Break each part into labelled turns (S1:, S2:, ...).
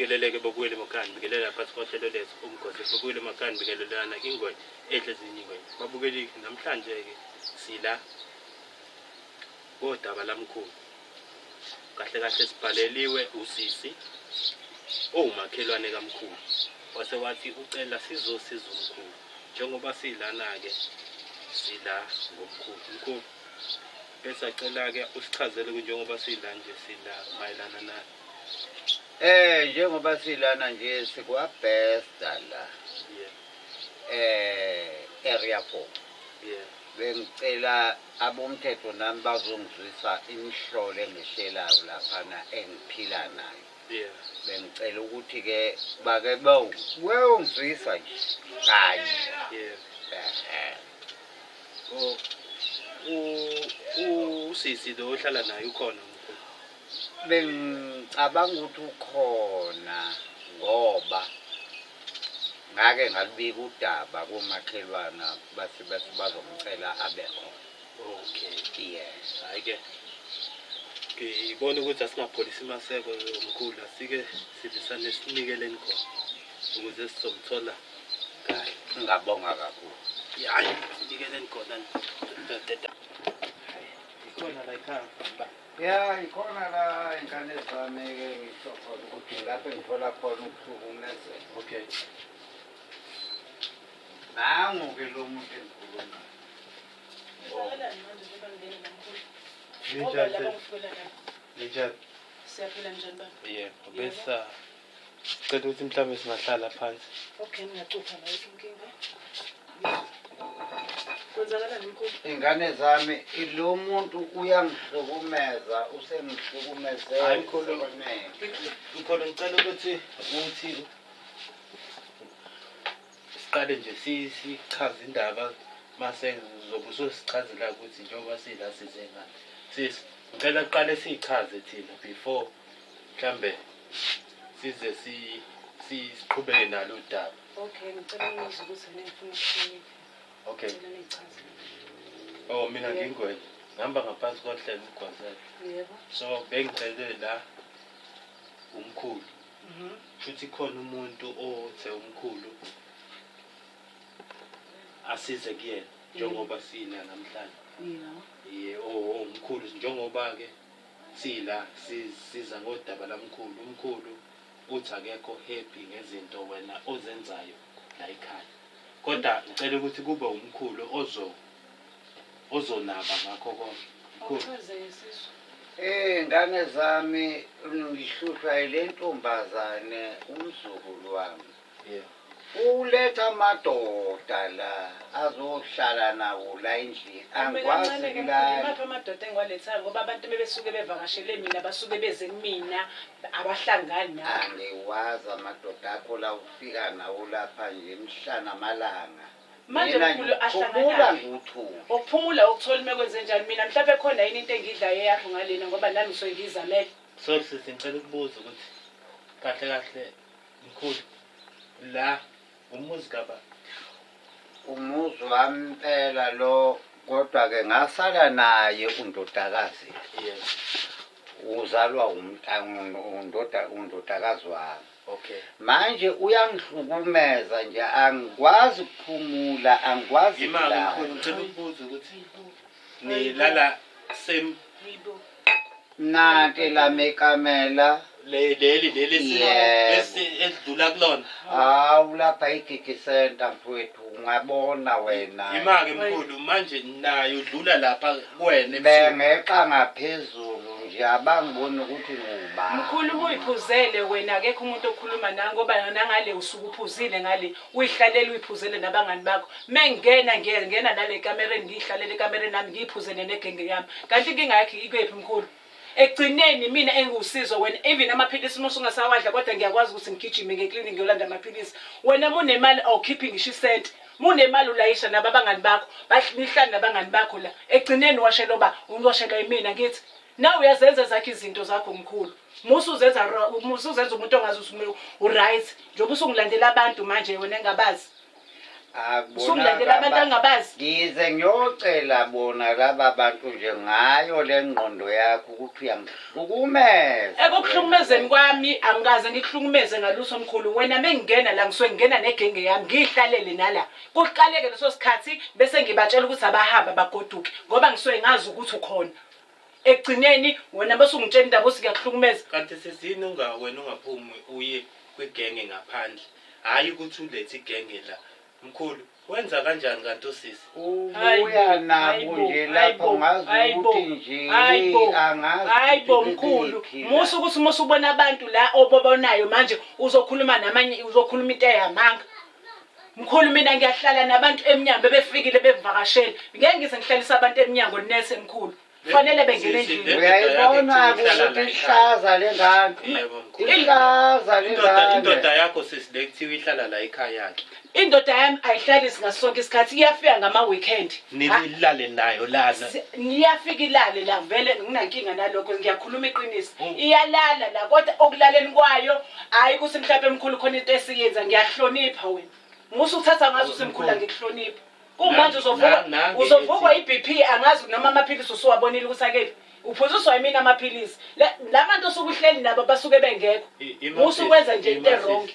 S1: Ngibingeleleke babukeli emakhaya, ngibingelela phakathi kohlelo lethu umgosi. Babukeli emakhaya, ngibingelelana ingwenya edla ezinye ingwenya. Babukeli, namhlanje-ke sila kodaba lamkhulu. Kahle kahle sibhaleliwe usisi owumakhelwane kamkhulu. Wase wathi ucela sizosiza umkhulu. Njengoba silana-ke sila ngomkhulu. Mkhulu, besacela-ke usichazele njengoba sila nje sila mayelana nani.
S2: Njengoba silana nje sikwa Besta la.
S1: Yeah.
S2: Area 4.
S1: Yeah.
S2: Bengicela abomthetho nami bazongizwisa imihlolo engehlelayo laphana engiphila nayo.
S1: Yeah.
S2: Bengicela ukuthi ke bake bawungizwisa nje kanye.
S1: Yeah.
S2: Eh.
S1: Oh, usisi lo ohlala naye ukhona mkhulu?
S2: Bengicabanga ukuthi ukhona ngoba ngake ngalubika udaba komakhelwana bathi bese bazomcela abe khona.
S1: Okay.
S2: Yes.
S1: Hayi ke. Ngibona ukuthi asingapholisi maseko mkhulu, asike sivisane sinikeleni khona ukuze sizomthola kahle.
S2: Ngabonga kakhulu.
S1: Hayi, sinikeleni khona. Ikhona la ekhaya.
S2: Ya, ikhona la ingane zami-ke ngisho khona ukuthi lapho engithola khona ukuhlukumezeka.
S1: Okay.
S2: Nangu-ke lo muntu engikhuluma.
S3: Kwenzakalani manje njengoba ngingena namkhulu?
S1: Ninjani,
S3: Ngoba laba
S1: sis?
S3: ngifikela nabo.
S1: Ninjani?
S3: Siyaphila njani baba?
S1: Yebo, besa sicela ukuthi mhlawumbe singahlala phansi.
S3: Okay, ngingacupha la yikho inkinga. Kwenzakalani mkhulu?
S2: Ingane zami, lo muntu uyangihlukumeza, usengihlukumeze.
S1: Hayi, mkhulu.
S2: Sekwanele.
S1: Mkhulu, ngicela ukuthi uthi siqale nje sichaze indaba mase uzobe ususichazela ukuthi njengoba sila size ngani. Sisi, ngicela kuqale siyichaze thina before mhlambe size siqhubeke nalo udaba.
S3: Okay, ngicela ngizwe ukuthi ningifuna ukuthini.
S1: Okay.
S3: Ngicela nichaze.
S1: Oh, mina ngingwenya. Ngihamba ngaphansi kohlelo uMgwazela.
S3: Yebo.
S1: So bengicele la umkhulu. Futhi khona umuntu othe umkhulu asize kuyena njengoba sila namhlanje.
S3: Yeah.
S1: Ye, oh, umkhulu njengoba ke sila siza ngodaba lamkhulu. Umkhulu uthi akekho happy ngezinto wena ozenzayo la ekhaya. Kodwa ngicela ukuthi kube umkhulu ozonaba ngakho konke. Mkhulu.
S3: Awuchaze ngesizwe.
S2: Ngane zami, ngihlushwa yile ntombazane umzukulu wami.
S1: Yeah.
S2: Uletha amadoda la azohlala nawo la endlini. Angikwazi
S3: Kancane-ke mkhulu,
S2: kulala.
S3: imaphi amadoda engiwalethayo ngoba abantu bebesuke bevakashele mina basuke beze kumina abahlangani nawe.
S2: Angiwazi amadoda akho la ufika nawo lapha nje mhla namalanga.
S3: Manje
S2: Mina
S3: mkhulu
S2: ngiphumula
S3: ahlanganaphi?
S2: nguthuli.
S3: Ukuphumula ukuthola uma kwenze njani mina mhlawumbe khona yini into engiyidlayo eyakho ngalena ngoba nami ngisuke ngiyizamele.
S1: So sisi ngicela ukubuza ukuthi kahle kahle mkhulu la umuzi kaba
S2: Umuzi wami impela lo kodwa ke ngasala naye undodakazi.
S1: Yes.
S2: Uzalwa umntangundoda undodakazi wami.
S1: Okay.
S2: Manje uyangihlukumeza nje angikwazi ukuphumula angikwazi
S1: Imali
S2: kulala.
S1: mkhulu ngicela ukubuza ukuthi nilala same
S3: Yibo.
S2: Nanti lami ikamela.
S1: Leli leli
S2: Yebo.
S1: edlula kulona.
S2: Hawu lapha iGigi Center mfowethu ungabona wena.
S1: Imake mkhulu manje naye udlula lapha kuwena ebusuku.
S2: Bengeqa ngaphezulu nje abangiboni ukuthi ngubani.
S3: Mkhulu uma uyiphuzele wena akekho umuntu okhuluma nawe ngoba nangale usuke uphuzile ngale uyihlalela uyiphuzele nabangani bakho. Mengingena ngiyengena nale kamereni ngiyihlalele ekamereni nami ngiyiphuzele negenge yami. Kanti inkinga yakhe ikephi mkhulu? Ekugcineni mina engiwusizo wena even amaphilisi uma usungasawadla kodwa ngiyakwazi ukuthi ngigijime ngeklinikhi ngiyolanda amaphilisi. Wena uma unemali awukhiphi ngisho isenti. Uma unemali ulayisha nabo abangani bakho nihlale nabangani bakho la. Ekugcineni washelwa uba uwashelwa yimina ngithi. Nawe uyazenza ezakho izinto zakho mkhulu. Musa uzenza musa uzenza umuntu ongazi ukuthi u-right njengoba usungilandela abantu manje wena engabazi. Usungilandela abantu angabazi.
S2: Ngize ngiyocela bona laba bantu nje ngayo le ngqondo yakho ukuthi uyangihlukumeza.
S3: Ekukuhlukumezeni kwami angikaze ngikuhlukumeze ngalutho mkhulu. Wena mengingena la ngisuke ngingena negenge yami ngiyihlalele nala. Kuqaleke leso sikhathi bese ngibatshela ukuthi abahambe bagoduke ngoba ngisuke ngazi ukuthi ukhona. Ekugcineni wena bese ungitshela indaba uthi ngiyakuhlukumeza.
S1: Kanti sisi yini unga wena ungaphumi uye kwigenge ngaphandle hhayi ukuthi ulethe igenge la mkhulu wenza kanjani kanti usisi
S2: Ubuya nabo nje lapho ngazi ukuthi nje angazi
S3: hayi bo mkhulu musa ukuthi musa ubona abantu la obobonayo manje uzokhuluma namanye uzokhuluma into eyamanga mkhulu mina ngiyahlala nabantu emnyango bebefikile bevakashela ngeke ngize ngihlalise abantu emnyango nese mkhulu Fanele bengene endlini.
S2: Uyayibona ukuthi ihlaza le ngane.
S1: Yebo mkhulu.
S2: Ihlaza le
S1: Indoda
S2: ngane.
S1: indoda yakho sisi le kuthiwa ihlala la ekhaya ke.
S3: Indoda yami ayihlalisi ngaso sonke isikhathi iyafika ngama weekend.
S1: Nilale nayo lana.
S3: Ngiyafika ilale la vele nginankinga nalokho ngiyakhuluma iqiniso. Iyalala la kodwa okulaleni kwayo hayi ukuthi mhlawumbe mkhulu khona into esiyenza ngiyahlonipha wena. Musa uthatha ngazo usemkhulu angikuhlonipha. Kumanje uzovukwa uzovukwa i-BP angazi noma amaphilisi usuwabonile ukuthi akephi. Uphuziswa yimina amaphilisi. La bantu osuke uhleli nabo basuke bengekho. Musa ukwenza nje into e-wrong.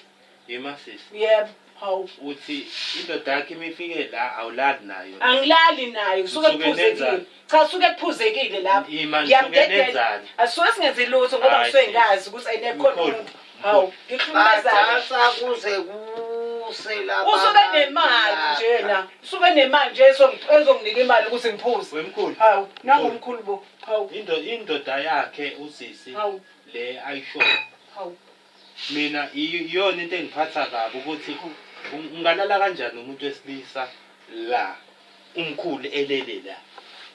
S1: Ima sisi.
S3: Yebo. Hawu.
S1: Uthi indoda yakho imifike la awulali nayo.
S3: Angilali nayo kusuke kuphuzekile. Cha suke kuphuzekile lapho.
S1: Ngiyamdedela.
S3: Asuke singenzi lutho ngoba ngisuke ngazi ukuthi ayinekhona umuntu. Hawu, ngihlukumezana.
S2: Badansa kuze kuse laba.
S3: Usuke nemali njena. Usuke nemali nje ezonginika imali ukuthi ngiphuze.
S1: Wemkhulu.
S3: Hawu, nangu umkhulu bo. Hawu.
S1: Indoda yakhe usisi
S3: Hawu.
S1: le ayisho.
S3: Hawu.
S1: Mina iyona into engiphatha kabi ukuthi ungalala kanjani umuntu wesilisa la umkhulu elele la.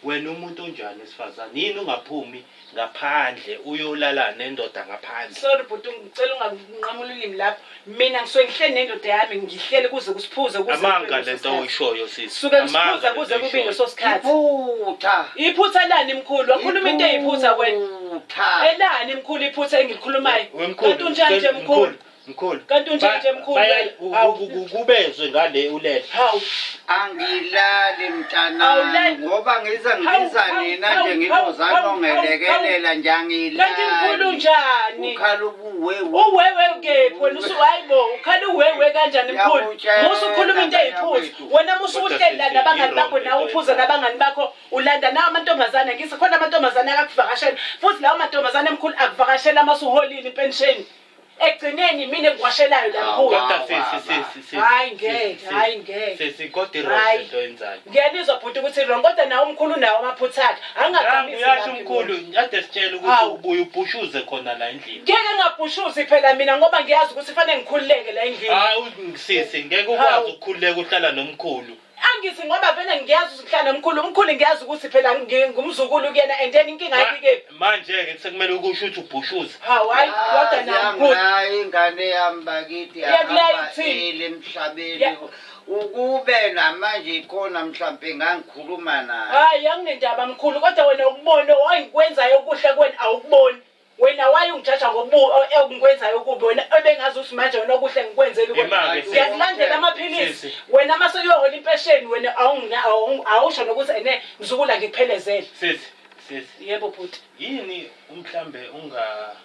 S1: Wena umuntu onjani wesifazane yini ungaphumi ngaphandle uyolala nendoda ngaphandle.
S3: Sorry bhuti ngicela unganqamula ulimi lapho. Mina ngisuke ngihleli nendoda yami ngihleli kuze kusiphuze kuze
S1: Amanga lento oyishoyo sisi.
S3: Suke ngisiphuza kuze kube leso sikhathi.
S2: Iphutha.
S3: Iphutha lani mkhulu? Wakhuluma into eyiphutha wena.
S2: Iphutha.
S3: Elani mkhulu iphutha engilikhulumayo?
S1: Wemkhulu.
S3: Kanti unjani nje mkhulu?
S1: Mkhulu.
S3: Kanti unjani nje mkhulu wena? Hawu.
S1: Kubezwe ngale ulele.
S3: Hawu.
S2: Angilali mntanami
S3: Awulali.
S2: ngoba ngize
S3: Hawu,
S2: ngibiza
S3: hawu,
S2: nina
S3: hawu,
S2: nje
S3: hawu,
S2: ngizozanongelekelela nje
S3: Kanti mkhulu
S2: angilali.
S3: unjani?
S2: Ukhala ubuwe
S3: Uwewe kephi wena usu hayibo ukhala uwewe kanjani mkhulu?
S2: Ngiyakutshela,
S3: Musa ukhuluma into eyiphutha.
S2: mntakwethu.
S3: Wena musa
S1: Kodwa
S3: uhleli la
S1: sisi,
S3: nabangani bakho
S1: i-wrong
S3: nawe
S1: lento
S3: uphuza
S1: oyenzayo.
S3: nabangani bakho ulanda nawo amantombazane ngise khona amantombazane akakuvakashela futhi lawo mantombazane emkhulu akuvakashela masuholile ipensheni. Ekugcineni mina engiwashelayo la mkhulu.
S1: Kodwa sisi sisi sisi.
S3: Hayi ngeke, hayi ngeke.
S1: Sisi kodwa i-wrong
S3: Hayi.
S1: lento oyenzayo.
S3: Ngiyanizwa bhuti ukuthi wrong kodwa nawe umkhulu unawo amaphutha akhe. Angagqamisi
S1: Uyasho
S3: lapha
S1: umkhulu kade sitshela ukuthi
S3: Hawu.
S1: ubuye ubhushuze khona la endlini.
S3: Ngeke ngabhushuzi phela mina ngoba ngiyazi ukuthi fanele ngikhululeke la endlini.
S1: Hayi sisi ngeke ukwazi
S3: Hawu.
S1: ukukhululeka uhlala nomkhulu.
S3: Angithi ngoba vele ngiyazi ukuthi ngihlala nomkhulu, umkhulu ngiyazi ukuthi phela ngumzukulu kuyena and then inkinga yakhe ikephi?
S1: Manje-ke sekumele ukusho ukuthi ubhushuze.
S3: Hawu hayi kodwa nawe mkhulu.
S2: Hayi ingane yami bakithi
S3: Iyakulaya
S2: yahamba
S3: ukuthini?
S2: ele emhlabeni
S3: Ya-
S2: ukube namanje ikhona mhlampe ngangikhuluma naye.
S3: Hayi anginendaba mkhulu kodwa wena ukubona engikwenzayo okuhle kuwena awukuboni. Wena waye ungijaja ngokubu engikwenzayo okubi wena ebengazi ukuthi manje wena okuhle ngikwenzeli wena.
S1: Imake, sisi.
S3: Ngiyakulandela amaphilisi.
S1: Sisi.
S3: Wena mase uyohola impesheni wena awusho nokuthi ene mzukulu angikuphelezele.
S1: Sisi sisi
S3: Yebo bhuti.
S1: yini mhlambe unga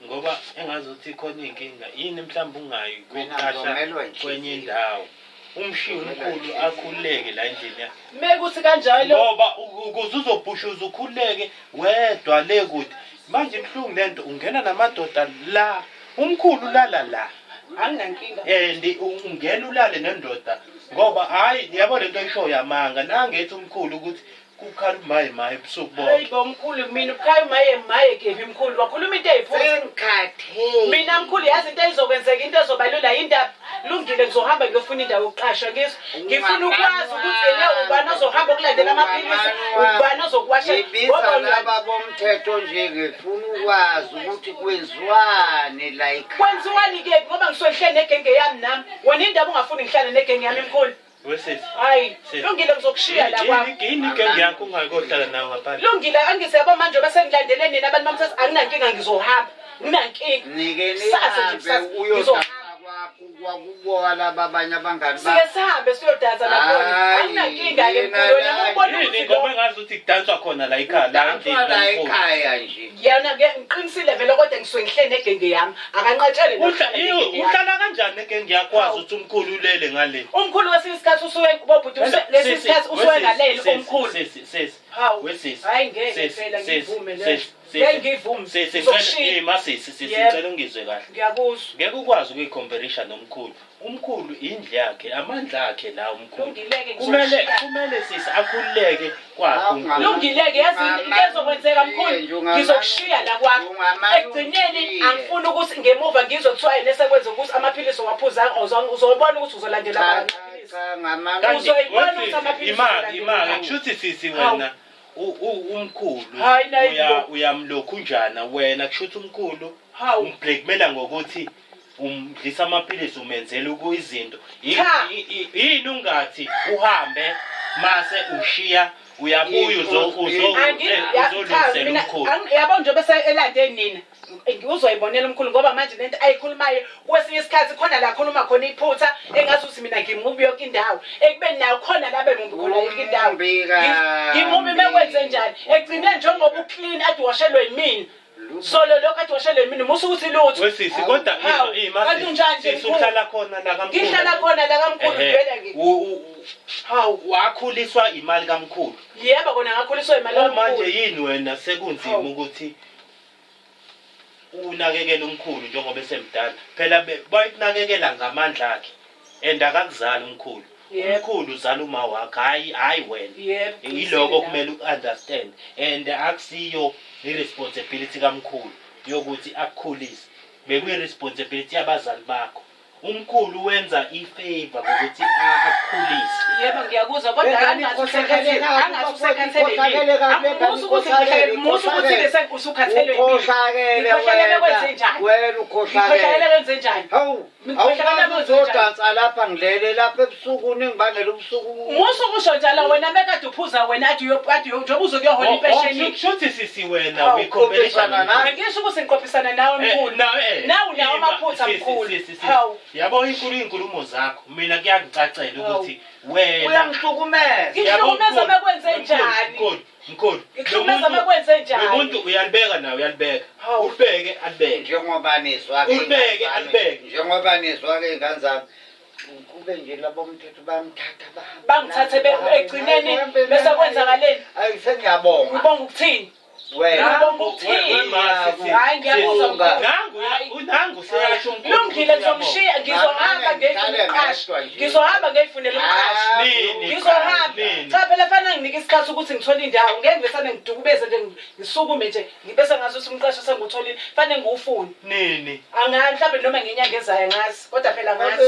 S1: ngoba engazuthi khona inkinga yini mhlambe ungayi
S2: Mina
S1: koqasha
S2: ngizomelwa inhliziyo.
S1: kwenye indawo umshiye umkhulu akhululeke la endlini yakhe
S3: Mekuthi kanjalo
S1: ngoba ukuze uzobhushuza ukhululeke wedwa le kude manje ibuhlungu lento ungena namadoda la umkhulu lala la
S3: anginankinga.
S1: and ungena ulale nendoda ngoba hayi yabo lento oyishoyo yamanga nangethi umkhulu ukuthi kukhala umaye maye ebusuku
S3: Hayi
S1: bonke
S3: bo mkhulu mina ukhaya maye maye kephi mkhulu wakhuluma into eyiphutha.
S2: Sengikhathele.
S3: Mina mkhulu yazi into ezokwenzeka into ezobalula yindaba lungile ngizohamba ngiyofuna indawo yokuqasha ngizwe ngifuna ukwazi ukuthi ene ubani ozohamba okulandela amaphilisi ubani ozokuwasha
S2: Ngibiza
S3: ngoba
S2: laba bomthetho nje ngifuna ukwazi ukuthi kwenziwani la ekhaya.
S3: kwenziwani kephi ngoba ngisuke ngihleli negenge yami nami wena indaba ungafuni ngihlale negenge yami mkhulu
S1: wesisi
S3: hayi
S1: Sisi.
S3: lungile ngizokushiya la kwami
S1: yini igenge yakho ungayi kohlala nayo ngaphandle
S3: lungile angisiyabo manje bese ngilandele nina abantu bamthatha anginankinga ngizohamba nginankinga
S2: Nike
S3: Kusasa nje,
S2: nihambe
S3: kusasa.
S2: uyodansa
S3: Ngizohamba.
S2: Kwakuboka laba abanye abangani
S3: Sike sihambe siyodansa nakhona.
S2: Hayi,
S3: Anginankinga-ke
S2: mina
S3: mkhulu wena
S2: la-
S3: ubona
S1: Yini
S3: ukuthi
S1: ngoba
S3: lo
S1: engazi ukuthi kudanswa khona la ekhaya la endlini
S2: la
S1: kamkhulu.
S2: ekhaya nje.
S3: yena ke ngiqinisile vele kodwa ngisuke ngihleli negenge yami akanqatshele
S1: Uhla- iyo, uhlala kanjani negenge yakwazi ukuthi umkhulu ulele ngale?
S3: Umkhulu kwesinye isikhathi usuke bobhuti lesi sikhathi usuke ngaleli umkhulu.
S1: Sisi, sisi.
S3: Hawu.
S1: Wesisi.
S3: Hayi ngeke
S1: Sisi,
S3: phela
S1: sisi,
S3: ngivume leyo.
S1: sisi, sisi.
S3: Ngeke ngivume.
S1: Sisi, ngicela
S3: Ngizokushiya.
S1: eh masisi, sisi
S3: Yebo.
S1: ngicela ungizwe kahle.
S3: Ngiyakuzwa.
S1: Ngeke ukwazi ukuyicomparisha nomkhulu. Umkhulu indlu yakhe, amandla akhe la umkhulu.
S3: Lungile-ke,
S1: Kumele
S3: ngizokushiya.
S1: kumele sisi akhululeke kwakhe umkhulu.
S3: Lungile-ke yazi into ezokwenzeka mkhulu ngizokushiya la kwakho.
S2: Ungamane
S3: Ekugcineni
S2: ungishiye.
S3: angifuni ukuthi ngemuva ngizwe kuthiwa yena esekwenza ukuthi amaphilisi owaphuzanga uzobona ukuthi uzolandela
S2: Cha,
S3: bani
S2: cha,
S3: amaphilisi.
S2: cha, ngamane
S1: Kanti
S3: Uzoyibona
S1: wesisi,
S3: ukuthi amaphilisi
S1: imaki
S3: uzolandela
S1: imaki
S3: bani.
S1: kushuthi sisi
S3: Hawu.
S1: wena umkhulu
S3: Hayi, nayi
S1: uya
S3: lo.
S1: uyamlokhunjana wena kushuthi umkhulu
S3: Hawu.
S1: umblackmaila ngokuthi umdlisa amaphilisi umenzela izinto
S3: Cha.
S1: Yini ungathi uhambe mase ushiya uyabuya uzolungisela umkhulu.
S3: Yabo njengoba elande nina uzoyibonela umkhulu ngoba manje lento ayikhulumayo kwesinye isikhathi khona la khuluma khona iphutha engazuthi mina ngimubi yonke indawo ekubeni nayo khona la bemubi khona yonke indawo.
S2: Umubi kabi.
S3: Ngimubi mekwenze njani ekugcineni njengoba uclean ade washelwe yimina solo lokho ade washelwe yimina musa ukuthi lutho.
S1: Wesisi kodwa
S3: Hawu, kanti unjani nje
S1: sisi
S3: mkhulu?
S1: uhlala khona la kamkhulu.
S3: Ngihlala khona la kamkhulu
S1: Ehhe.
S3: vele ngi Hawu.
S1: Wakhuliswa imali kamkhulu.
S3: Yebo kona ngakhuliswa imali
S1: Manje
S3: kamkhulu.
S1: yini wena sekunzima
S3: Hawu.
S1: ukuthi unakekele umkhulu njengoba esemdala? Phela bayikunakekela ngamandla akhe and akakuzali umkhulu.
S3: Yebo.
S1: Umkhulu uzala uma wakhe, hayi hayi wena.
S3: Yebo,
S1: Yiloko
S3: qinisile
S1: kumele u-understand and akusiyo i-responsibility kamkhulu yokuthi akukhulise, bekuyi-responsibility yabazali bakho. Umkhulu wenza i-favor ngokuthi akukhulise.
S3: Yebo ngiyakuzwa kodwa
S2: Lengane
S3: angathi
S2: ikhohlakele
S3: usekhathele,
S2: kabi,
S3: angathi
S2: bafowethu,
S3: usekhathele
S2: ikhohlakele kabi, lengane
S3: Musa ukuthi
S2: ikhohlakele,
S3: musa ukuthi
S2: ikhohlakele.
S3: bese usukhathelwe yimina.
S2: Ukhohlakele
S3: Ngikhohlakele
S2: wena.
S3: kwenze njani?
S2: Wena ukhohlakele.
S3: Ngikhohlakele kwenze njani?
S2: Hawu,
S3: Ngikhohlakele
S2: awukwazi
S3: kwenze njani?
S2: uzodansa lapha ngilele lapha ebusuku ningibangela ubusuku.
S3: Musa ukusho njalo wena mekade uphuza wena athi athi njengoba uzokuyohola impesheni.
S1: Kushuthi sisi wena
S3: Hawu,
S1: uyicomparisha
S2: uqophisana
S1: nomkhulu.
S2: nami.
S3: Angisho ukuthi ngiqophisana nawe mkhulu. Nawe unawo amaphutha mkhulu. Hawu.
S1: Yabo inkulu iy'nkulumo zakho mina kuyangicacela ukuthi wena
S2: Uyangihlukumeza.
S3: Ngihlukumeza
S1: Yabo,
S3: bekwenze
S1: mkhulu,
S3: njani?
S1: Mkhulu, mkhulu.
S3: Ngihlukumeza bekwenze njani?
S1: Lo muntu uyalibeka nawe uyalibeka.
S3: Hawu.
S1: Ulibeke alibeke.
S2: Njengoba nizwa-ke
S1: Ulibeke,
S2: ingane zami,
S1: alibeke.
S2: njengoba nizwa-ke iy'ngane zami, kube nje labo mthetho bayamthatha bahambe
S3: Bangithathe
S2: naye,
S3: ekugcineni
S2: bahambe
S3: bese
S2: naye.
S3: kwenzakaleni?
S2: Ayi sengiyabonga.
S3: Ngibonga ukuthini?
S2: Wena.
S3: Ngibonga ukuthini?
S1: We- ma, sisi,
S3: Hayi ngiyakuzwa
S1: sisi.
S3: mkhulu.
S1: Nangu
S3: Hayi.
S1: nangu seyasho umkhulu.
S3: Lungile ngizomshiya ngizohamba
S2: Ngamane
S3: ngiyifuna
S2: ngihlale
S3: umqashi.
S2: ngedwa nje.
S3: Ngizohamba ngiyifunela umqashi.
S2: Ah,
S1: Nini?
S3: Ngizohamba.
S1: Nini?
S3: Cha phela fanele nginike isikhathi ukuthi ngithole indawo. Ngeke ngivesane ngidukubeze nje ngisukume nje ngibese ngazi ukuthi umqashi sengiwutholile. Fanele ngiwufune.
S1: Nini?
S3: Angazi mhlawumbe noma ngenyanga ezayo angazi kodwa phela angazi.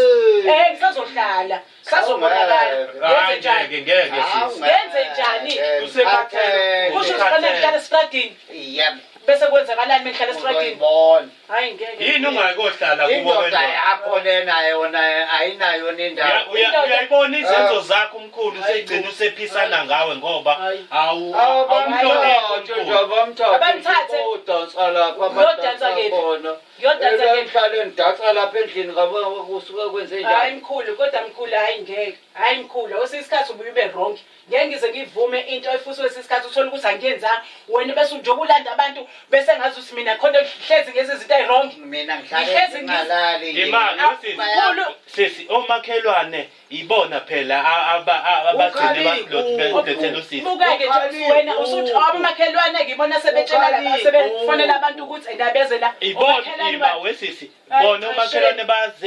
S2: Abe.
S3: Ngisazohlala. Sazobonakala.
S1: Hayi
S3: Ngenze njani?
S1: ngeke ngeke
S2: Hawu,
S1: sisi.
S3: Ngenze njani?
S2: ngeke,
S1: Usekhathele.
S3: Kusho ukuthi fanele ngihlale esitradini
S2: Yebo,
S3: bese kwenzakalani mengihlala esitradini?
S2: uzoyibona.
S3: Hayi ngeke.
S1: Yini ungakohlala kubo
S2: Indoda
S1: wendodwa?
S2: yakho lena yona ayinayo nendawo.
S1: Uyayibona izenzo zakho umkhulu
S3: Hayi,
S1: usegcina
S3: bo.
S1: usephisana ngawe ngoba
S3: Hayi.
S1: awu awumhloniphi
S2: Abamthathe nje
S1: umkhulu.
S2: abamthathe.
S3: Abamthathe.
S2: Udansa lapha
S3: Uyodansa
S2: abadansa
S3: kephi?
S2: khona.
S3: Ngiyodansa kephi?
S2: Ngihlale ngidansa lapha endlini ngabo kusuke kwenze
S3: Hayi
S2: njani?
S3: mkhulu kodwa mkhulu hayi ngeke. Hayi mkhulu kwesinye isikhathi ubuye ube wrong. Ngeke ngize ngivume into efuthi kwesinye isikhathi uthole ukuthi angiyenzanga. Wena bese njengoba ulanda abantu bese ngazi ukuthi mina khona hlezi ngezi izinto eziwrong.
S2: Mina ngihlale
S3: Ngihlezi
S2: ngingalali nje.
S1: Imali wesisi.
S3: Mkhulu
S1: Sisi omakhelwane ibona phela abagcine
S2: Ukhali
S1: balethela usisi.
S3: buka-ke nje wena usuthi abamakhelwane ngibona sebetshela
S2: Ukhali
S3: sebefonela abantu ukuthi ena la.
S1: Ibona
S3: Omakhelwane
S1: ima wesisi.
S3: Hayi,
S1: Bona omakhelwane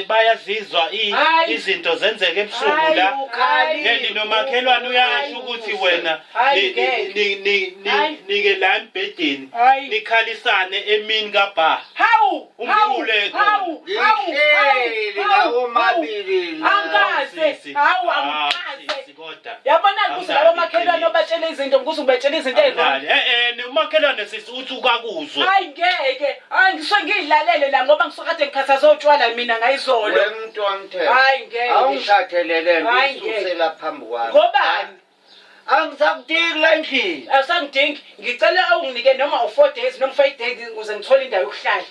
S1: bayazizwa
S3: Hayi.
S1: izinto zenzeke ebusuku
S3: Hayi,
S1: la.
S3: hayi.
S1: Neli nomakhelwane uyasho ukuthi wena
S3: Hayi, ngeke. Hayi.
S1: nike la embhedeni
S3: Hayi.
S1: nikhalisane emini kabha.
S3: Hawu! Hawu!
S1: Umkhulu ekhona.
S3: Hawu! Hawu!
S2: Ngihleli
S3: Hawu!
S2: ngawo mabili la.
S3: Angikaze!
S1: Sisi.
S3: Hawu
S1: Ah,
S3: angikaze!
S1: sisi, kodwa
S3: Yabona ukuthi
S1: Awunalo
S3: labo makhelwane
S1: iqiniso.
S3: obatshela izinto ukuthi ubatshela izinto eziwrong.
S1: Awunalo. Umakhelwane sisi uthi ukakuzwe.
S3: Hayi ngeke. Hayi ngisuke ngiyidlalele la ngoba ngisuke kade ngikhathazwe utshwala mina ngayizolo.
S2: Wemntu womthetho.
S3: Hayi ngeke.
S2: Awungithathele le nto
S3: Hayi,
S2: ususe
S3: ngeke.
S2: la phambi kwami.
S3: Ngobani?
S2: Angisakudingi la endlini.
S3: Awusangidingi. Ngicela unginike noma u4 days noma 5 days ukuze ngithole indawo yokuhlala.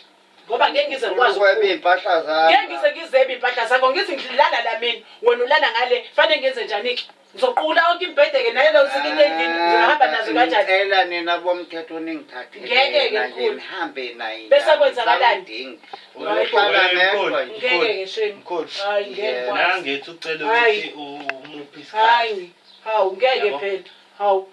S3: Ngoba ngeke ngize ngikwazi
S2: Ukweba
S3: ukuphuma.
S2: iy'mpahla zami.
S3: Ngeke ngize ngizebe iy'mpahla zakho ngithi ngilala la mina wena ulala ngale fanele ngenze njani-ke ngizoqula yonke imibhede-ke nayo leyo into endlini ngizohamba nazo kanjani
S2: Ngicela nina bomthetho ningithathe
S3: Ngeke-ke,
S2: lena nje
S3: mkhulu.
S2: nihambe naye.
S3: Bese kwenzakalani?
S2: Ngisamdingi.
S3: Hayi,
S2: Uyohlala
S1: mkhulu.
S2: ngedwa nje.
S3: Ngeke-ke shame.
S1: Mkhulu.
S3: Hayi ngeke
S2: Yeah.
S3: ngikwazi.
S1: Nangithi ucela
S3: Hayi.
S1: ukuthi umuphe isikhathi.
S3: Hayi, hawu ngeke
S1: Yabo.
S3: phela. Hawu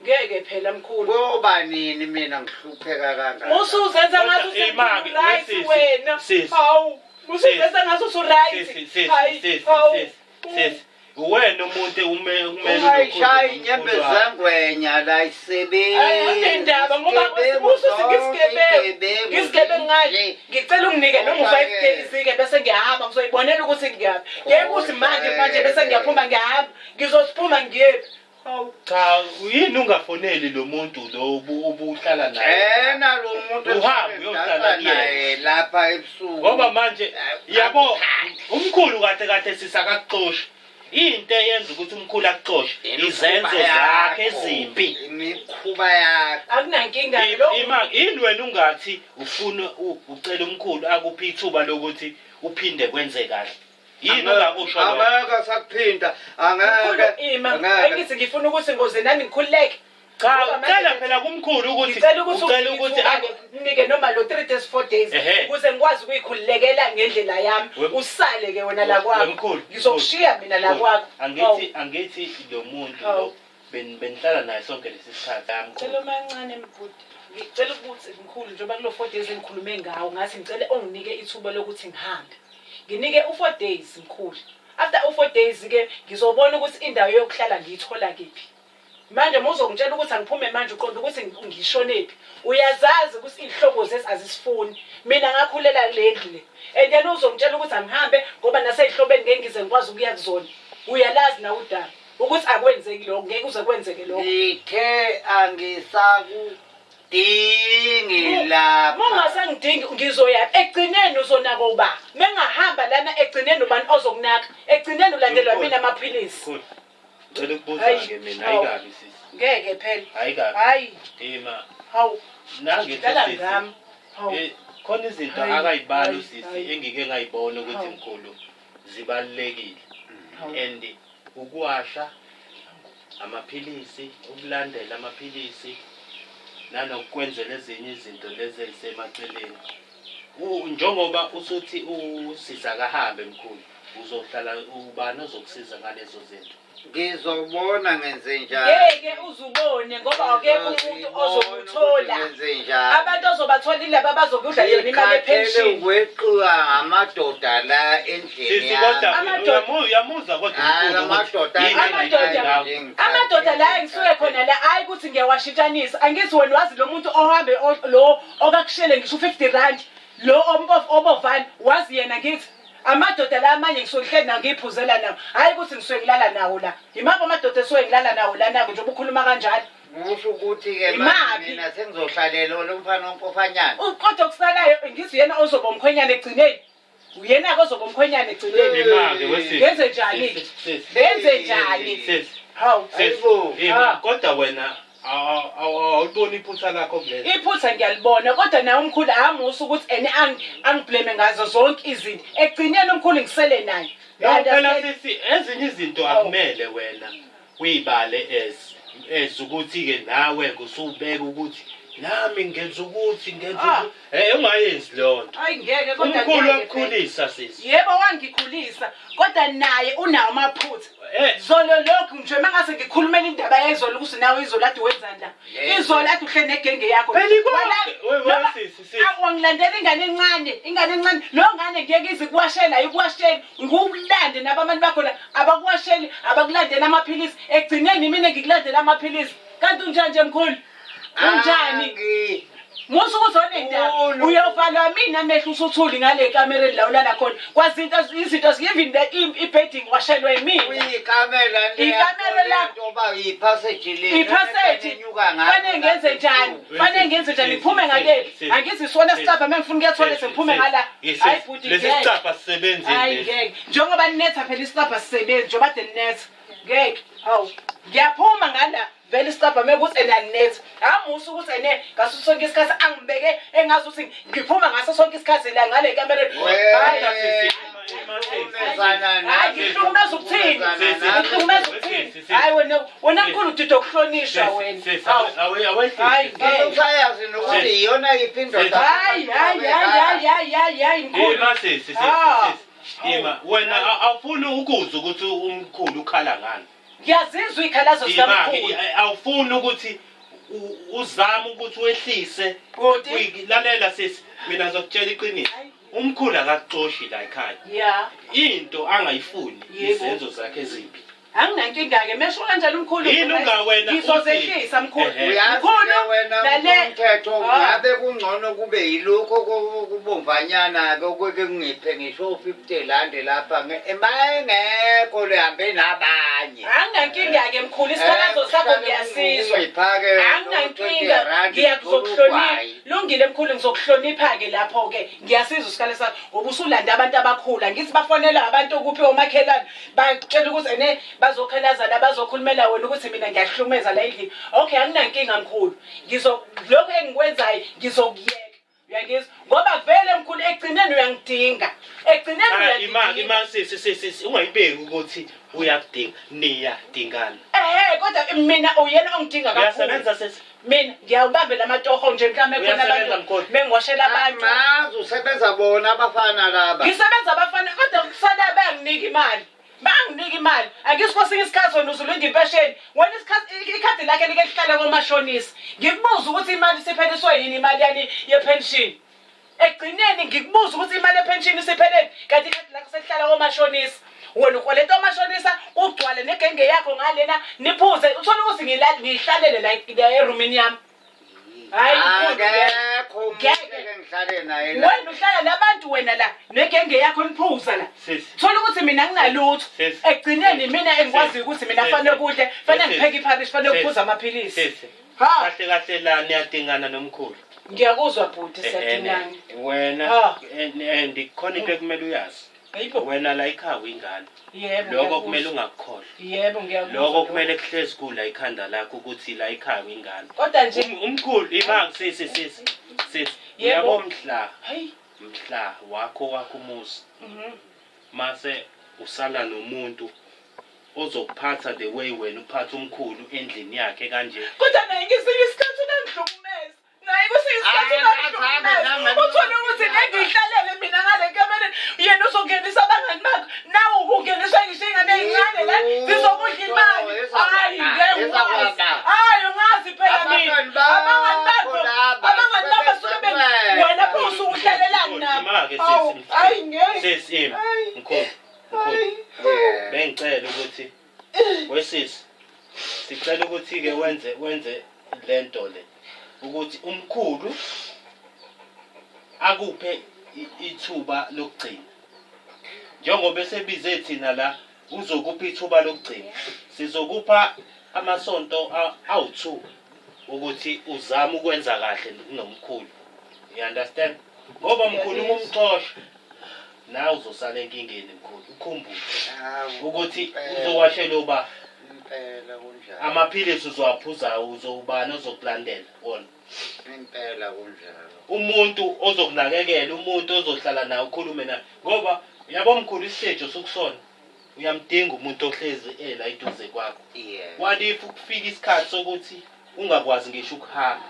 S3: ngeke phela mkhulu.
S2: Koba nini mina ngihlupheka kangaka?
S3: Usuzenza ngathi
S1: Kodwa, imaki,
S3: usu-right
S1: sisi,
S3: wena.
S1: sisi.
S3: Hawu, usuzenza ngathi usu-right.
S1: Sisi, sisi,
S3: Hayi,
S1: sisi,
S3: hawu.
S1: sisi, sisi. Uwena umuntu ume kumele
S2: Ungayishayi inyembezi zengwenya la isebenzi.
S3: Hayi, anginendaba ngoba usuthi ngisigebengu. Ngisigebengu ngani? Ngicela unginike noma u-five days-ke bese ngiyahamba ngizoyibonela ukuthi ngiyaphi. Ngeke ukuthi manje manje bese ngiyaphuma ngiyahamba. Ngizophuma ngiyephi? Hawu.
S1: Cha, yini ungafoneli lo muntu lo ubuhlala naye?
S2: Ena lo muntu
S1: Uhambe uyohlala
S2: engidansa
S1: kuyena.
S2: naye lapha ebusuku.
S1: Ngoba manje yabo umkhulu kahle kahle sisakakuxosha. Into eyenza ukuthi umkhulu akuxoshe izenzo zakhe ezimbi.
S2: Imikhuba yakho.
S3: Akunankinga lo.
S1: Ima yini wena ungathi ufuna ucela umkhulu akuphi ithuba lokuthi uphinde kwenze kahle. Yini ungakusho lokho?
S2: Angeke sakuphinda.
S3: Mkhulu
S2: Angeke.
S3: ima.
S2: Angeke.
S3: Angithi ngifuna ukuthi ngoze nami ngikhululeke.
S1: Cha,
S3: Ngoba manje
S1: ucela phela kumkhulu ukuthi
S3: ngicela ukuthi
S1: ucela ukuthi
S3: unginike noma lo 3 days 4 days
S1: Ehhe.
S3: ukuze ngikwazi ukuyikhululekela ngendlela yami usale ke wena la kwakho
S1: Mkhulu,
S3: ngizokushiya mina la
S1: mkhulu,
S3: kwakho
S1: angithi lo muntu
S3: Hawu.
S1: lo benihlala naye sonke lesi sikhathi yami.
S3: Ngicela omancane mbhuti ngicela ukuthi mkhulu njengoba kulo 4 days engikhulume ngawo ngathi ngicela onginike ithuba lokuthi ngihambe nginike u-4 days mkhulu after u-4 days ke ngizobona ukuthi indawo yokuhlala ngiyithola kephi manje uma uzongitshela ukuthi angiphume manje uqonda ukuthi ngishonephi uyazazi ukuthi iy'hlobo zezi azisifuni mina ngakhulela le ndlu le and then uzongitshela ukuthi angihambe ngoba nasey'hlobeni ngeke ngize ngikwazi ukuya kuzona uyalazi nawe udaba ukuthi akwenzeki lokho ngeke uze kwenzeke lokho
S2: Ngithe angisakudingi lapha.
S3: Uma ungasangidingi ngizoyaphi ekugcineni uzonaka uba mengahamba lana ekugcineni ubani ozokunaka ekugcineni ulandelwa mina amaphilisi
S1: Mkhulu. Ngicela ukubuza-ke mina
S3: Hayi.
S1: ayikabi sisi.
S3: Ngeke phela.
S1: Ayikabi.
S3: Hayi.
S1: Ima
S3: Hawu.
S1: nangithi
S3: Dlala
S1: sisi.
S3: ngami. Hawu.
S1: Khona izinto
S3: Hayi,
S1: akayibali
S3: hayi,
S1: usisi
S3: hayi.
S1: engike ngayibona ukuthi
S3: Hawu.
S1: mkhulu zibalulekile.
S3: Hawu.
S1: And ukuwasha amaphilisi, ukulandela amaphilisi nanokwenzela ezinye izinto lezi ezisemaceleni. Njengoba usuthi usisi akahambe mkhulu, uzohlala ubani ozokusiza ngalezo zinto?
S2: Ngizobona ngenze njani.
S3: Ngeke uzubone ngoba akekho umuntu ozokuthola.
S2: Ngenze njani.
S3: Abantu ozobathola ilaba abazokudla yona imali
S2: Ngikhathele
S3: yepension.
S2: ukweqiwa ngamadoda la endlini
S1: Sisi kodwa
S2: yami.
S1: uyamuzwa kodwa
S2: Hayi,
S1: umkhulu ukuthi
S2: amadoda
S1: yini
S3: Amadoda.
S1: engayo.
S3: Amadoda la engisuke khona la hayi ukuthi ngiyawashintshanisa angithi wena wazi lo muntu ohambe lo okakushele ngisho u-50 rand lo ompofu obovane wazi yena ngithi amadoda la amanye ngisuke ngihleli nawo ngiyiphuzela nawo hhayi ukuthi ngisuke ngilala nawo la yimaphi amadoda esuke ngilala nawo lana-ke njengoba ukhuluma kanjalo
S2: Kusho ukuthi-ke manje
S3: Imaphi?
S2: mina sengizohlalela lo mfana ompofanyana.
S3: Kodwa okusalayo ngithi uyena ozoba umkhwenyana ekugcineni uyena-ke ozoba umkhwenyana ekugcineni
S1: Ima-ke wesisi.
S3: Ngenze njani-ke?
S1: Sisi, sisi.
S3: Ngenze njani?
S1: Sisi.
S3: Hawu.
S1: Sisi,
S2: Hayibo.
S1: ima,
S3: Ah.
S1: kodwa wena awuliboni iphutha lakho kulelo.
S3: Iphutha ngiyalibona kodwa naye umkhulu amusa ukuthi ene angiblame ngazo zonke izinto ekugcineni umkhulu ngisele naye.
S1: No, phela
S3: Understand?
S1: sisi ezinye izinto akumele wena uyibale as ukuthi-ke nawe kusubeka ukuthi nami ngenza ukuthi ngenza
S3: Ah.
S1: Ungayenzi leyo nto.
S3: Hayi ngeke kodwa
S1: Umkhulu
S3: ngeke phela.
S1: wakukhulisa sisi.
S3: Yebo wangikhulisa kodwa naye unawo amaphutha. Zolo lokhu nje mangase ngikhulumela indaba yezolo ukuthi nawe izolo ade wenzani la. Izolo ade uhleli negenge yakho.
S1: Phela ikonke.
S3: Wala-
S1: We- we-
S3: noma-
S1: sisi, sisi.
S3: Ah, wangilandela ingane encane, ingane encane. Lo ngane ngeke ize kuwashela, ayikuwasheli. Ngiwulande nabo abantu bakho la abakuwasheli, abakulandela amaphilisi. Ekugcineni mina ngikulandela amaphilisi. Kanti unjani nje mkhulu? Unjani?
S2: Angi-
S3: Musa ukuzona indaba.
S2: Ulu.
S3: Uyovalwa mina amehlo usuthuli ngale kamereni la ulala khona. Kwazinto izinto even the i-bedding washelwe yimina.
S2: Kuyikamela
S3: Ikamelo lakho.
S2: ntoba yiphaseji le.
S3: Iphaseji
S2: Enyuka ngayo
S3: fanele ngenze njani? Fanele ngenze njani? Ngiphume ngaleli. Angithi isona sicabha uma ngifuna ukuya toilet ngiphume ngala. Hayi bhuti
S1: Lesi
S3: ngeke.
S1: sicabha sisebenzi
S3: Hayi
S1: lesi.
S3: ngeke. Njengoba ninetha phela isicabha sisebenzi njengoba de ninetha. Ngeke. Hawu. Ngiyaphuma ngala. Vele isicabha mekuthi ena net. Amusa ukuthi ene ngaso sonke isikhathi angibeke engazi ukuthi ngiphuma ngaso sonke isikhathi la ngale kamereni. Hayi. Hayi ngihlukumeza ukuthini? Ngihlukumeza ukuthini? Hayi wena wena mkhulu udida ukuhlonishwa wena. Hayi ngeke.
S2: Usayazi nokuthi iyona yiphi indoda.
S3: Hayi hayi hayi hayi hayi hayi mkhulu.
S1: Ima sisi sisi
S3: Ah.
S1: sisi. Ima wena awufuni ukuzwa ukuthi umkhulu ukhala ngani.
S3: Ngiyazizwa iy'khalazo
S1: Ima-ke,
S3: zikamkhulu.
S1: awufuni ukuthi uzame ukuthi wehlise.
S3: Bhuti.
S1: Lalela sisi, mina ngizokutshela iqiniso. Umkhulu akakuxoshi la ekhaya.
S3: Ya.
S1: Into angayifuni
S3: Yebo.
S1: izenzo zakhe ezimbi.
S3: Anginankinga-ke mesho kanjalo umkhulu.
S1: Yini ungawena uthi-
S3: Ngizozehlisa mkhulu.
S1: Ehhe.
S2: Uyazi
S3: Mkhulu,
S2: ke wena umthetho
S3: Ah.
S2: ngabe kungcono kube yilokho kubomvanyana ke okuke kungiphe ngisho 50 rand lapha mayengekho lehambe nabanye.
S3: Anginankinga-ke mkhulu isikhalazo sakho ngiyasizwa. Anginankinga ngiyakuzokuhlonipha. Lungile mkhulu ngizokuhlonipha-ke lapho-ke ngiyasizwa isikhala sakho ngoba usulanda abantu abakhulu angithi bafonela abantu kuphi omakhelwane batshela ukuthi ene bazokhalaza la bazokhulumela wena ukuthi mina ngiyahlukumeza la endlini. Okay anginankinga mkhulu lokho engikwenzayo ngizokuyeka. Uyangizwa? Ngoba vele mkhulu ekugcineni uyangidinga. Ekugcineni
S1: Ah, ima
S3: uyangidinga.
S1: ima sisi sisi sisi, ungayibeki ukuthi uyakudinga niyadingana.
S3: Ehhe kodwa mina uyena ongidinga kakhulu.
S1: Uyasebenza sisi?
S3: Mina ngiyawubambela amatoho nje mhlawumbe khona
S1: Uyasebenza,
S3: abantu
S1: mkhulu?
S3: bengiwashela abantu.
S2: Mazi usebenza bona abafana laba.
S3: Ngisebenza abafana kodwa kusala bayanginika imali. Banginika imali. Angithi kwesinye isikhathi wena uzulinda impesheni. Wena isikhathi ikhadi lakhe like lihlale komashonisa. Ngikubuza ukuthi imali isipheliswe yini imali yani yepension. Ekugcineni ngikubuza ukuthi imali yepension isiphelele kanti ikhadi lakho selihlala komashonisa. Wena ukweleta omashonisa ugcwale negenge yakho ngalena niphuze uthole ukuthi ngihlalele la erumini yami. Hayi mkhulu ngeke.
S2: Akekho umuntu
S3: Ngeke.
S2: eke ngihlale naye la.
S3: Wena uhlala nabantu wena la negenge yakho niphuza la.
S1: Sisi.
S3: Thola ukuthi mina nginalutho.
S1: Sisi.
S3: Ekugcineni mina engikwaziyo ukuthi mina
S1: Sisi.
S3: fanele kudle, fanele
S1: Sisi.
S3: ngipheke ipharishi, fanele
S1: Sisi.
S3: ngiphuze amaphilisi.
S1: Sisi.
S3: Ha,
S1: Kahle kahle la niyadingana nomkhulu.
S3: ngiyakuzwa bhuti
S1: Eh,
S3: siyadingana.
S1: Wena
S3: Ha.
S1: and khona into ekumele uyazi.
S3: Hayibo.
S1: Wena la ekhaya uyingane.
S3: Yebo.
S1: Lokho
S3: ngiyakuzwa.
S1: kumele ungakukhohlwa.
S3: Yebo ngiyakuzwa.
S1: Lokho kumele kuhlezi kula ikhanda lakho ukuthi la ekhaya uyingane.
S3: Kodwa nje
S1: Umkhulu ima sisi sisi sisi.
S3: Yebo.
S1: Uyabo mhla
S3: hayi.
S1: mhla wakho wakho umuzi.
S3: Mhm.
S1: Mase usala nomuntu ozokuphatha the way wena uphatha umkhulu endlini yakhe kanje.
S3: Kodwa naye ngesinye isikhathi uyangihlukumeza. Naye kwesinye isikhathi
S2: Hayi,
S3: uyangihlukumeza.
S2: akaze,
S3: Uthole ukuthi ngeke ngihlalele mina ngale kamereni. Yena uzongenisa abangani bakhe. Nawe ukungeniswa ngisho ingane ezincane la zizokudla imali. Hayi ngeke ngikwazi. Hayi ungazi phela mina.
S2: Abangani bakho
S3: Abangani bakho.
S2: laba,
S3: Abangani bakho basuke be wena pho usuke uhlalelani nabo.
S1: Ima-ke
S3: Hawu,
S1: sisi.
S3: hayi ngeke.
S1: Sisi ima.
S3: Hayi.
S1: Mkhulu. Mkhulu.
S3: Hayi.
S2: Yeah.
S1: Bengicela ukuthi wesisi sicela ukuthi ke wenze lento le ukuthi umkhulu akuphe ithuba lokugcina. Njengoba esebize thina la uzokupha ithuba lokugcina. Sizokupha amasonto awu-2 ukuthi uzame ukwenza kahle kunomkhulu. You understand? Ngoba mkhulu uma umxosha nawe uzosala enkingeni mkhulu. Ukhumbule
S2: Hawu,
S1: ukuthi
S2: impela.
S1: uzowashela uba
S2: Impela kunjalo.
S1: amaphilisi uzowaphuzayo uzowubani ozokulandela wona.
S2: Impela kunjalo.
S1: Umuntu ozokunakekela, umuntu ozohlala nawe ukhulume naye. Ngoba uyabo mkhulu isiteji osukusona uyamdinga umuntu ohlezi ela eduze kwakho.
S2: Yeah.
S1: What if kufika isikhathi sokuthi ungakwazi ngisho ukuhamba?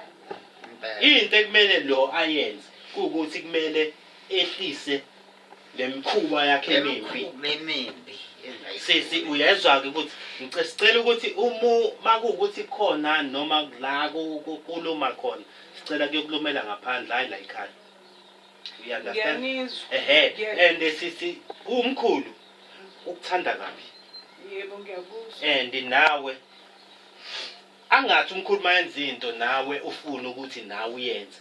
S2: Impela.
S1: Into ekumele lo ayenze kuwukuthi kumele ehlise lemikhuba yakhe emimbi.
S2: Emikhuba emimbi.
S1: Sisi uyezwa-ke ukuthi sicela ukuthi umu makuwukuthi khona noma la kuluma khona sicela kuyokulumela ngaphandle hayi la ekhaya. You understand?
S3: Ngiyanizwa.
S1: Ehhe
S3: Ngiya-
S1: and sisi umkhulu ukuthanda kabi
S3: Yebo ngiyakuzwa.
S1: and nawe angathi umkhulu mayenza into nawe ufune ukuthi nawe uyenze.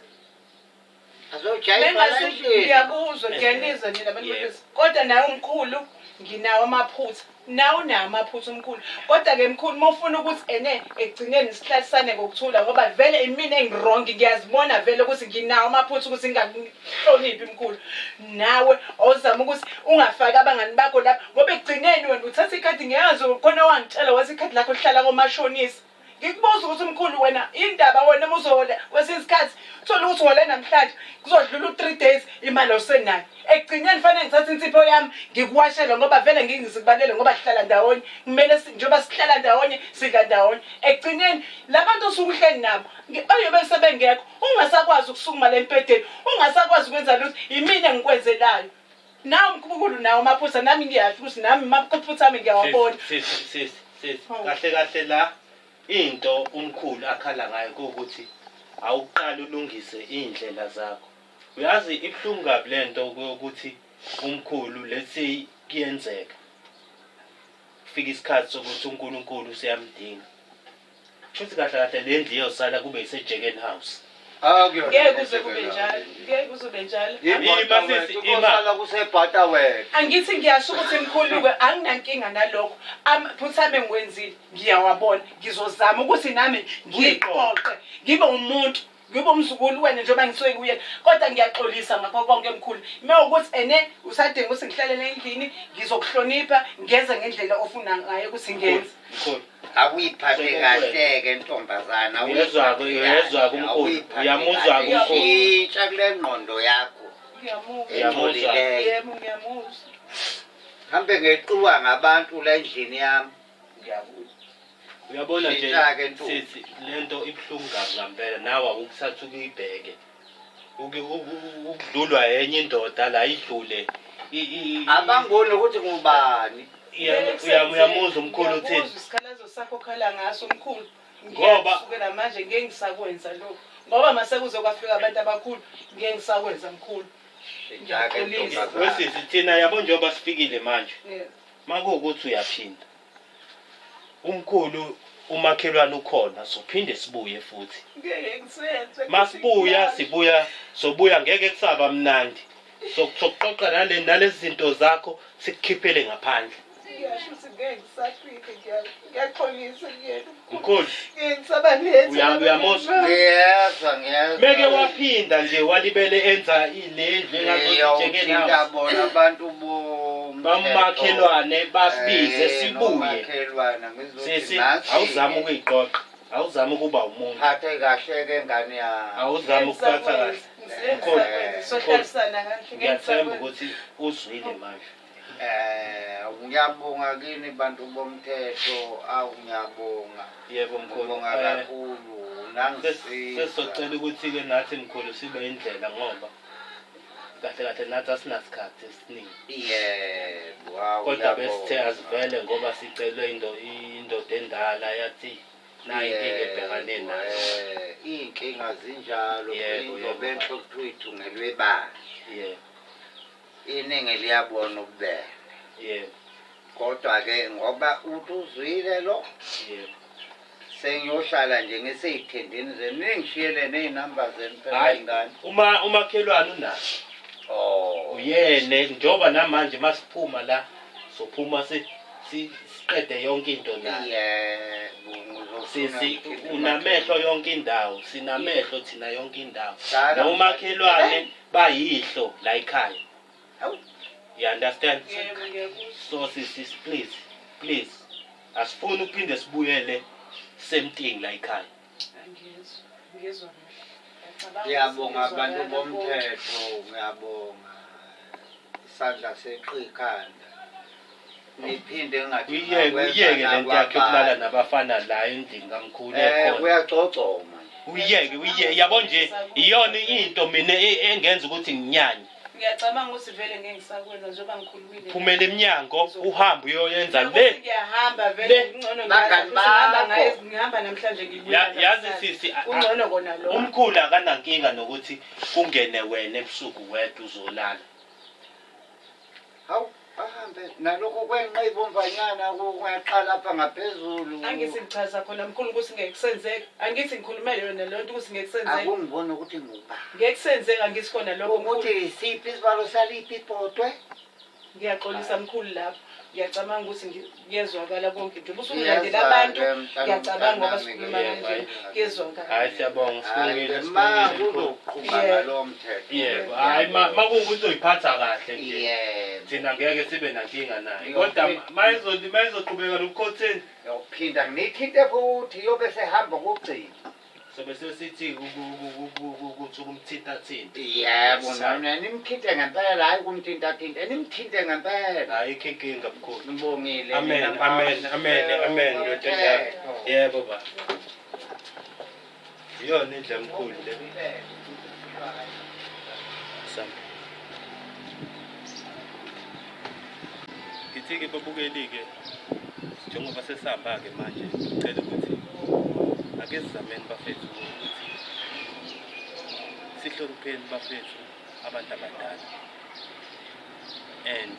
S2: Azojayiva
S3: Bengase
S2: endlini.
S3: ngiyakuzwa ngiyanizwa nina abantu
S1: Yebo.
S3: bese. Kodwa naye umkhulu nginawo amaphutha. Nawe unawo amaphutha umkhulu. Kodwa ke mkhulu uma ufuna ukuthi ene ekugcineni sihlalisane ngokuthula ngoba vele imina engi-wrong ngiyazibona vele ukuthi nginawo amaphutha ukuthi ngingakuhloniphi mkhulu. Nawe awuzama ukuthi ungafaki abangani bakho lapha ngoba ekugcineni wena uthatha ikhadi ngiyazi khona wangitshela wathi ikhadi lakho lihlala komashonisa. Ngikubuza ukuthi mkhulu wena indaba wena uma uzohola kwesinye isikhathi uthole ukuthi uhole namhlanje kuzodlula u-3 days imali awusenayo. Ekugcineni fanele ngithathe insipho yami ngikuwashele ngoba vele ngingizikubalele ngoba sihlala ndawonye. Kumele njengoba sihlala ndawonye sidla ndawonye. Ekugcineni labantu osuke uhleli nabo bayobe sebengekho ungasakwazi ukusukuma la embhedeni ungasakwazi ukwenza lutho yimina engikwenzelayo. Nawe mkhulu nawe amaphutha nami ngiyasho ukuthi nami amaphutha ami ngiyawabona.
S1: Sisi sisi sisi kahle kahle la into umkhulu akhala ngayo kuwukuthi awuqale ulungise iy'ndlela zakho. Uyazi ibuhlungu kabi le nto ukuthi umkhulu let's say kuyenzeka kufika isikhathi sokuthi uNkulunkulu useyamdinga. Kushuthi kahle kahle le ndlu iyosala kube ise-Jeken House.
S3: Ngeke kuze kube njalo. Ngeke kuze kube njalo.
S1: Ima sisi, ima.
S2: Kosala kusebhata wena.
S3: Angithi ngiyasho ukuthi mkhulu-ke anginankinga nalokho. Amaphutha ami engiwenzile ngiyawabona. Ngizozama ukuthi nami ngiqoqe ngibe umuntu ngibe umzukulu wena njengoba ngisuke kuyena kodwa ngiyaxolisa ngakho konke mkhulu uma ukuthi ene usadinga ukuthi ngihlalele endlini ngizokuhlonipha ngenze ngendlela ofuna ngayo ukuthi ngenze.
S1: Mkhulu.
S2: Awuyiphathe kahle-ke ntombazana.
S1: Uyezwa-ke, uyezwa-ke umkhulu. Uyamuzwa-ke umkhulu.
S2: Shintsha kule ngqondo yakho
S3: Ngiyamuzwa.
S2: engcolileyo.
S3: Yebo ngiyamuzwa.
S2: Hambe ngeqiwa ngabantu la endlini yami.
S3: Ngiyakuzwa.
S1: Uyabona nje
S2: Shintsha-ke ntombi.
S1: sisi lento ibuhlungu kabi ngampela nawe awukuthatha ukuyibheke. Ukudlulwa enye indoda la idlule.
S2: Abangiboni ukuthi ngubani.
S1: Uyamuzwa umkhulu uthini?
S3: Ngiyakuzwa isikhalazo sakho okhala ngaso mkhulu.
S1: Ngoba-
S3: Kusukela manje ngeke ngisakwenza lokho. Ngoba mase kuze kwafika abantu abakhulu ngeke ngisakwenza mkhulu.
S2: Shintsha-ke ntombazana.
S1: Wesisi thina yabo njengoba sifikile manje.
S3: Yeah.
S1: Makuwukuthi uyaphinda. Umkhulu umakhelwane ukhona sophinde sibuye futhi.
S3: Ngeke ngisenze.
S1: Masibuya sibuya sobuya ngeke kusaba mnandi. Sokuxoxa nale nalezi zinto zakho sikukhiphele ngaphandle.
S3: Ngiyasho ukuthi ngeke ngisafike ngiyaxolisa kuyena.
S1: Mkhulu
S3: Ngeke ngisabaletha.
S1: Uyamuzwa?
S2: Ngiyezwa ngiyezwa.
S1: Meke waphinda nje walibele enza ilendlu
S2: Ngiyawuthinta bona abantu bomthetho.
S1: Bamakhelwane basibize sibuye.
S2: Nomakhelwane ngizothi
S1: Sisi
S2: nansi.
S1: awuzame ukuyiqoqa. Awuzame ukuba umuntu.
S2: Phathe kahle ke ngane yami.
S1: Awuzame ukuphatha kahle. Mkhulu.
S3: Sohlalisana kahle.
S1: Ngiyathemba ukuthi uzwile manje.
S2: Ngiyabonga kini bantu bomthetho, awu ngiyabonga.
S1: Yebo mkhulu.
S2: Ngibonga kakhulu nangisiza.
S1: Sesizocela ukuthi-ke nathi mkhulu sibe indlela ngoba kahle kahle nathi asinasikhathi esiningi.
S2: Yebo, awu
S1: Kodwa besithe
S2: ngiyabonga.
S1: asivele ngoba sicelwe indoda endala yathi nayi inkinga ebhekane
S2: Yebo,
S1: nayo.
S2: iy'nkinga zinjalo,
S1: Yebo,
S2: injobo
S1: yebo.
S2: enhle okuthiwa ithungelwe ibandla.
S1: Yebo.
S2: Iningi liyabona ububele.
S1: Yebo.
S2: Kodwa-ke ngoba uthi uzwile lo,
S1: Yebo.
S2: sengiyohlala nje ngisey'thendeni zenu, ningishiyele ney'namba zenu phela
S1: Hhayi,
S2: y'ngane.
S1: uma umakhelwane unaso.
S2: Oh.
S1: Uyene njengoba namanje masiphuma la sophuma siqede yonke into naye.
S2: Yebo, ngizofuna
S1: Sisi
S2: ukukhipha
S1: unamehlo yonke indawo, sinamehlo thina yonke indawo.
S2: Dala.
S1: Nomakhelwane bayihlo la ekhaya.
S2: Hawu.
S1: You understand?
S3: Yebo ngiyakuzwa.
S1: So sisi please, please. Asifuni ukuphinde sibuyele same thing la ekhaya.
S3: Angiyezwa. Ngiyezwa kahle. Ngiyacabanga
S2: Ngiyabonga
S3: ukuthi
S2: abantu
S3: ngizwakala
S2: bomthetho, ngiyabonga. Isandla seqikhanda. Niphinde ngathi
S1: Uyiyeke uyiyeke lento yakhe yokulala nabafana la endlini kamkhulu ekhona.
S2: Kuyagcogcoma nje.
S1: Uyiyeke uyiyeke yabo nje iyona into mina engenza ukuthi nginyanye.
S3: Ngiyacabanga ukuthi vele ngeke ngisakwenza njengoba ngikhulumile.
S1: Phumela emnyango uhambe uyoyenza
S3: Ukuthi
S1: le.
S3: ngiyahamba vele
S1: Le.
S3: kungcono
S2: Bangani
S3: ngihamba
S2: bakho.
S3: ngaye ngihamba namhlanje ngibuya.
S1: Yazi
S3: nakusasa.
S1: sisi
S3: Kungcono kona lokho.
S1: Umkhulu akanankinga nokuthi kungene wena ebusuku wedwa uzolala.
S2: Hawu, bahambe nalokho kwenqa ibomvanyana kungaqala lapha ngaphezulu.
S3: Angithi ngichaza khona mkhulu ukuthi ngeke kusenzeka. Angithi ngikhulumele yona leyo nto ukuthi ngeke kusenzeka.
S2: Akungiboni ukuthi ngubani.
S3: Ngeke kusenzeka ngithi khona lokho mkhulu.
S2: Ukuthi siphi isibalo saliphi ibhodwe?
S3: Ngiyaxolisa mkhulu lapho. Ngiyacabanga ukuthi kuyezwakala konke nje. Ubusulandela abantu, ngiyacabanga ngoba sikhuluma kanje kuyezwakala.
S1: Hayi siyabonga, sibongile,
S2: Ma
S1: sibongile mkhulu.
S2: kuzoqhuba
S3: Yeah.
S2: ngalowo mthetho.
S1: Yebo, hayi makuwukuthi uzoyiphatha kahle nje.
S2: Yebo.
S1: Thina ngeke sibe nankinga naye.
S2: Yebo.
S1: Kodwa mayizoqhubeka nokukhotheni
S2: Yophinda ngithinte futhi yobe sehamba kokugcina.
S1: sobe sesithi ukuthi ukumthinta thinta.
S2: Yebo,
S1: Yes,
S2: nona nimthinte ngempela, hayi kumthinta thinta, nimthinte ngempela.
S1: Ayikho inkinga mkhulu.
S2: Ngibongile.
S1: Amen,
S2: mina,
S1: amen, amen, amen ndoda endala. Yebo ba. Iyona indlu emkhulu le. Sam. Ngithi-ke babukeli-ke njengoba sesihamba-ke manje ngicela ukuthi ake sizameni bafethu ukuthi sihlonipheni bafethu abantu abadala and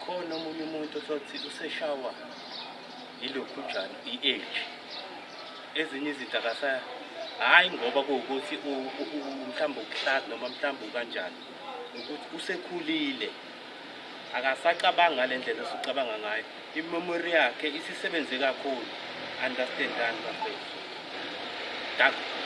S1: khona omunye umuntu othothi useshawa yilokhujana i-age, ezinye izinto akasa, hhayi ngoba kuwukuthi mhlawumbe ukuhlaza noma mhlawumbe ukanjani, ukuthi usekhulile akasacabanga ngale ndlela osucabanga ngayo, i-memory yakhe isisebenze kakhulu. Understandani bafethu. Danko.